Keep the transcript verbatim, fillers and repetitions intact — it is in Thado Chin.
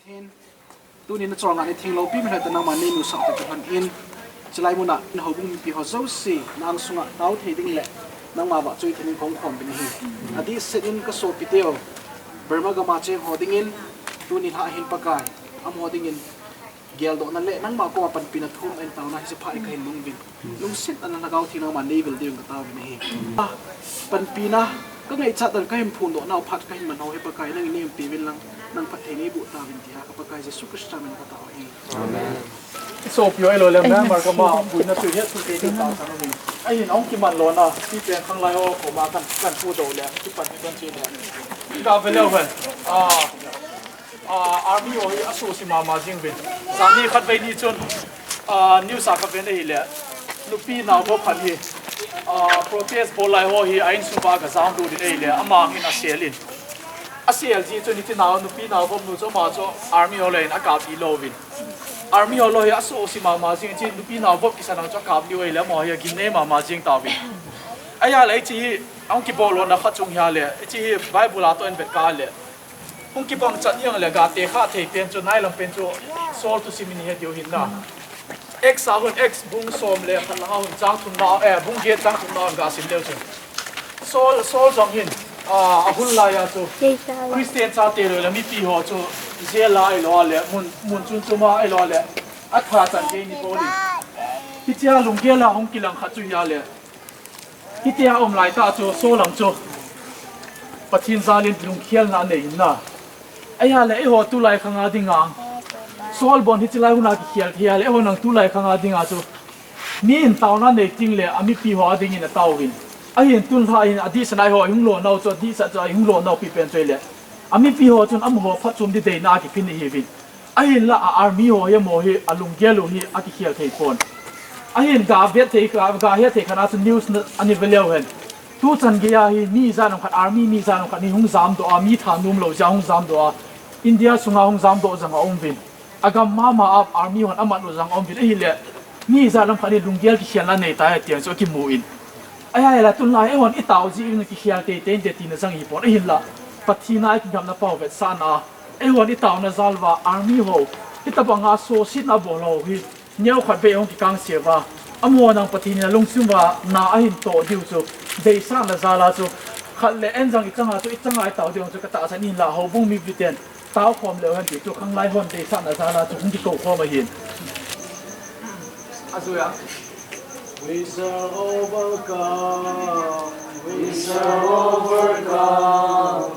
Hin, tuni nachonga ni thengloupi mihai ta nangma neimusah ta kahin in, chulai muna houbung mipi ho jouse, na angsunga tao thei ding le, nangma vahchoi thei ding kong khom uvin ahi. Adehset in kasopiteu, Burma gama cheng ho dingin, tuni lha hin Pakai, amaho dingin, geldohna le nangma koma panpina thum in taona hiche phat hi kahin mang uvin. Lungset tah in Lhagao Theng nangman neivil diuvin kataovin ahi. Ah, panpina kangaichat dan kahin phondoh nau phat kahin man ho hi Pakai nangin neiumpi uvin lang, nang phatthei neiboh tauvin tia ka Pakai Jesu Christa min in katao ahi. Amen. Isopi ho, ahilou le Myanmar gama boina thu hi hetthei ding tah sang ahi. Ahin ahung kiman lona, pipen khanglai ho koma kan, kan pudoh le, kipan hi kan che le. Gave leu hen. Ah, Ah, army ho hi asuhsi mama jing uvin. Jani khatvei ni chun, ah, news a kaven ahile, nupi naovop khat hi, ah, protest bol lai ho hi a insung uva gajam lut in ahile, ama hin asel in. Asel ji chun hiche nao, nupi naovop nu chu ama chu army ho loi in akap lih lou uvin. Army ho loi hi asuhsi mama jing, hiche nupi naovop kisan ang chu akap lih u ahile, amaho hi agimnei mama jing tauvin. Ahile hiche hi, ahung kibol lona khat chung hi ahile, hiche hi Bible a toh in vet kah le. Hung kibang chat jeng le gate kha thei pen chu, nailam pen chu, Saul thusim in ihet diu ahin na. Acts a hung, Acts bung som le khat langa hung chang thumna, eh, bung get chang thumna hung gasim leu chun. Saul, Saul jong hin, ah, ahung lai a chu, Christian chate loi le mipi ho chu, jail a ahilou le, mun, mun chom chom a ahilou le, atha chan gei ni bol in. Hichea lunggel a hung kilang khat chu hi ahile. Hitia um lai tah chu Saul jong chu Pathen jal in lungkhelna anei in na. Ahile eiho tulai khang a dinga, Saul bon hiche lai hun a kikhel thei ahile eiho nang tulai khang a dinga chu mi in taona nei teng le amipi ho a dingin ataovin. Ahin tun lha hin adihsa nai ho ihung lonau chu, adihsa chu ihung lonau pipen chu ahile, amipi ho chun amaho phatchom ding deina a kiphin ahiuvin. Ahinla a army ho hi amaho hi alunggel u hi akikhel thei pon. Ahin gavet thei, ga, gahet thei khat a chu news na, ana ve leu hen. Tuchan gei a hi mi ijat ham khat, army mi ijat ham khat hi hung jamdoh a, mi thanom lou jeh a hung jamdoh a, India sunga hung jamdoh jong aum uvin. Agam mama a army hon amat u jong aum uvin ahile, mi ijat ham khat hi lunggel kikhelna nei tai tia chu akimu in. Ahile tun lha eihon itao jeh uvin kikhel teitei inte tina jong ahipon ahinla, Pathen a ikingapna pao vetsahna a eihon itaona jal uva army ho, hitobanga sohsetna bol ho hi, neokhat vei ahung kikangse uva, amaho nang Pathen in alungthim uva na ahin toh diu chu, deisahna jal a chu, khat le en jong ichang a chu, ichang a itao diu chu katahsan in ahinla, houbung mipi ten taokhom leu hen ti chu, khanglai hon deisahna jal a chu hung kikou khom ahin. Ajui a. We shall overcome. We shall overcome.